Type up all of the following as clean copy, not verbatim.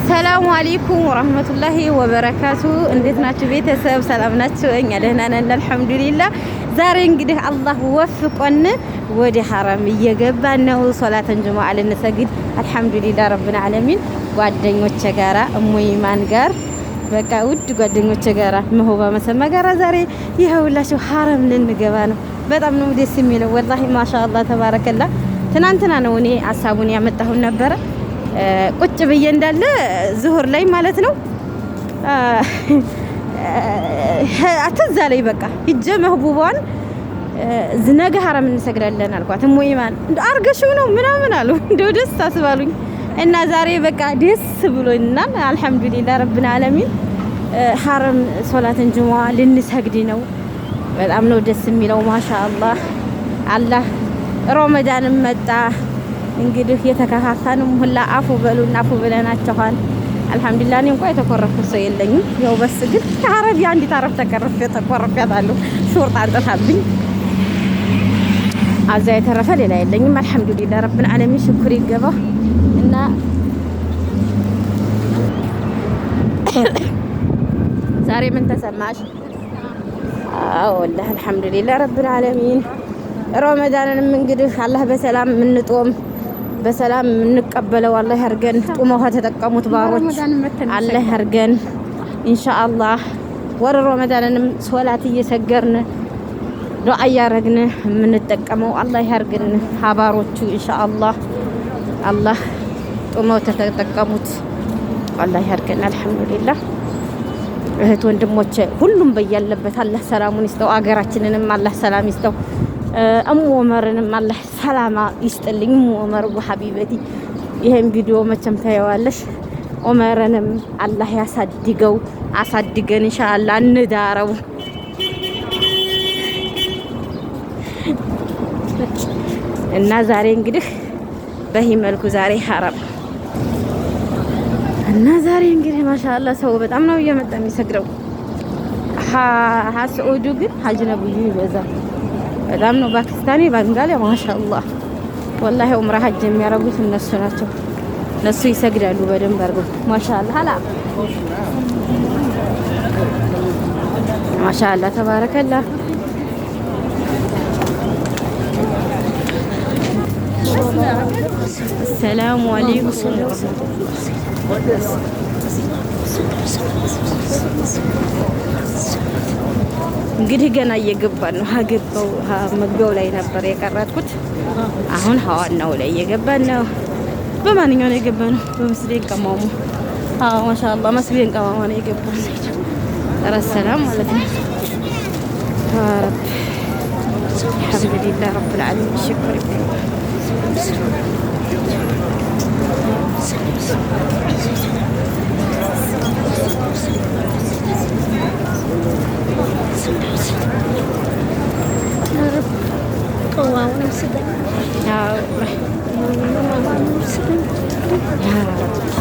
السلام عليكم ورحمة الله وبركاته። እንዴት ናችሁ ቤተሰብ? ሰላም ናችሁ? እኛ ደህና ነን አልሐምዱሊላህ። ዛሬ እንግዲህ አላህ ወፍቆን ወደ ሐረም እየገባን ነው። ሶላተን ጁሙዓ ልንሰግድ አልሐምዱሊላህ رب العالمين። ጓደኞቼ ጋራ እሙይማን ጋር በቃ ውድ ጓደኞቼ ጋራ መሆባ መሰማ ጋራ ዛሬ ይኸውላችሁ ሐረም ልንገባ ነው። በጣም ነው ደስ የሚለው ወላሂ ማሻአላህ ተባረከላ። ትናንትና ነው እኔ ሀሳቡን ያመጣሁን ነበረ ቁጭ ብዬ እንዳለ ዝሁር ላይ ማለት ነው። አትዛ ላይ በቃ ሂጄ መህቡቧን ነገ ሀረም እንሰግዳለን አልኳት። እሙ ኢማን እንደው አርገሽው ነው ምናምን አሉ። እንደው ደስ አስባሉኝ እና ዛሬ በቃ ደስ ብሎናል። አልሐምዱሊላህ ረብን ዓለሚን ሀረም ሶላትን ጁሙዓ ልንሰግድ ነው። በጣም ነው ደስ የሚለው። ማሻአላህ አላህ ሮመዳንም መጣ። እንግዲህ የተከፋፋንም ሁላ አፉ በሉና አፉ ብለናቸዋል። አልሐምዱሊላህ እኔ እንኳን የተኮረፍኩት ሰው የለኝም። ያው በስ ግን አረብ አንዲት አረብ ተከረፍ ተኮረፊያታለሁ። ሾርጣ አንጠፋብኝ አዛ የተረፈ ሌላ የለኝም። አልሐምዱሊላህ ረብል ዓለሚን ሽኩር ይገባ እና ዛሬ ምን ተሰማሽ? አዎ ወላሂ አልሐምዱሊላህ ረብል ዓለሚን። ረመዳንንም እንግዲህ አላህ በሰላም የምንጦም በሰላም የምንቀበለው አላህ ያርገን። ጡመው ተጠቀሙት ባሮች አላህ ያርገን ኢንሻአላህ። ወር ረመዳንንም ሶላት እየሰገርን ዱዓ እያረግን የምንጠቀመው አላህ ያርገን። ሀባሮቹ ኢንሻአላህ አላህ ጡመው ተጠቀሙት አላህ ያርገን። አልሐምዱሊላህ እህት ወንድሞቼ ሁሉም በያለበት አላህ ሰላሙን ይስጠው። አገራችንንም አላህ ሰላም ይስጠው። እሙ ዑመርንም አላህ ሰላማ ይስጥልኝ። እሙ ዑመር ሀቢበቲ ይሄን ቪዲዮ መቼም ታየዋለሽ። ዑመርንም አላህ ያሳድገው፣ አሳድገን ኢንሻአላህ እንዳረው። እና ዛሬ እንግዲህ በዚህ መልኩ ዛሬ ሐረም እና ዛሬ እንግዲህ ማሻአላህ ሰው በጣም ነው እየመጣ የሚሰግደው። ስዑዱ ግን ሀጅ ነብዩ ይበዛል በጣም ነው። ፓኪስታኒ፣ ባንጋሊ ማሻአላህ ወላሂ ዑምራ ሀጅ የሚያደርጉት እነሱ ናቸው። እነሱ ይሰግዳሉ በደንብ አድርገው ማሻአላህ። ሀላ ማሻአላህ ተባረከላህ። ሰላሙ አለይኩም። እንግዲህ ገና እየገባን ነው። ሀገባው መግቢያው ላይ ነበር የቀረጥኩት። አሁን ሀዋናው ላይ እየገባን ነው። በማንኛው ነው የገባ ነው? በመስጊድ ቀማሙ። አዎ ማሻአላህ መስጊድ ቀማሙ ነው የገባን። ኧረ ሰላም ማለት ነው። ረብ አልሐምዱሊላህ ረብል ዓለሚን ሽኩር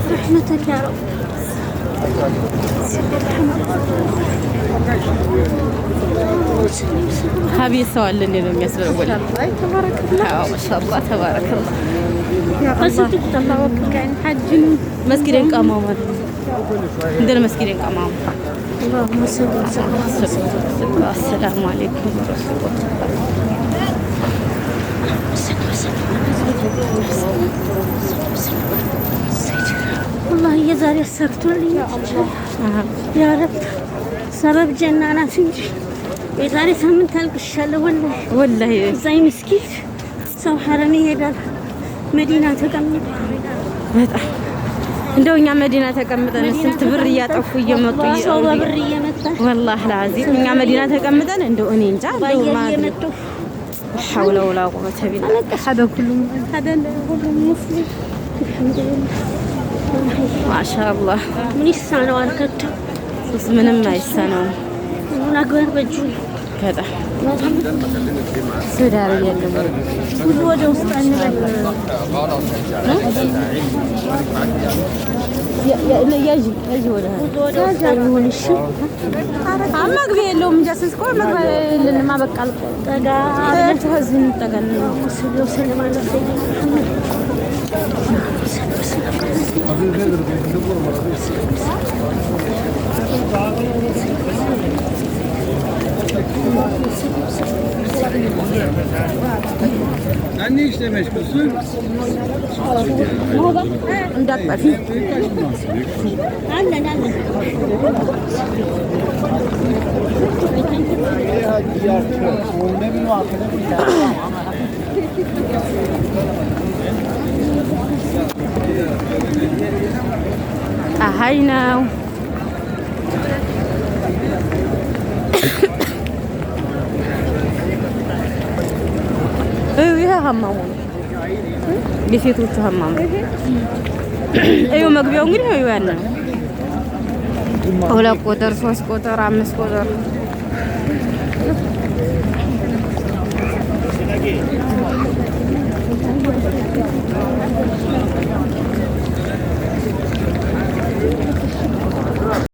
رحمتك يا رب. ሀቤት ሰው አለ እንዴ ነው የሚያስበለው? ማሻአላህ ተባረከላህ። መስጊድን ቀማማ እንደነ መስጊድን ቀማማ። አሰላሙ አለይኩም ወላሂ የዛሬ አሳክቶልኝ ያ ረብ። ሰበብ ጀና ናት እንጂ የዛሬ ሳምንት አልቅሻለሁ። ወላሂ ወላሂ እዛይ ምስኪን ሰው ሐረም ይሄዳል መዲና ተቀምጦ በጣም እንደው እኛ መዲና ተቀምጠን ስንት ብር እያጠፉ እየመጡ ሰው በብር እየመጣ ወላሂ ለአዚም እኛ መዲና ተቀምጠን እንደው እኔ እንጃ እንደው እየመጡ ሐውለ ወላ ቁወተ ቢላህ ሀደ ሁሉም ሀደ ሁሉም ሙስሊም አልሐምዱሊላህ። ማሻአላህ ምን ይሳነዋል? ከቶ ምንም አይሳነውም። ሁሉ ነገር በእጁ ነው። በጣም ትዳር የለም ሁሉ ወደ ውስጥ አንበል። ወደ ውስጥ አንሆን። እሺ መግቢያ የለውም እንጂ ስንት እኮ መግቢያ የለንም። በቃ ጠጋ ህዝብ እንጠጋለን። ወሰለም አላ ሰይድና ሙሐመድ። Sen ne işle meşgulsün? እንዳትጠፊ። አለን አለን። ፀሐይ ነው። ይሄ ሀማሙ ነው፣ የሴቶቹ ሀማም ነው። እዩ መግቢያው እንግዲህ እዩ ያለ ነው። 2 ቁጥር፣ 3 ቁጥር፣ 5 ቁጥር።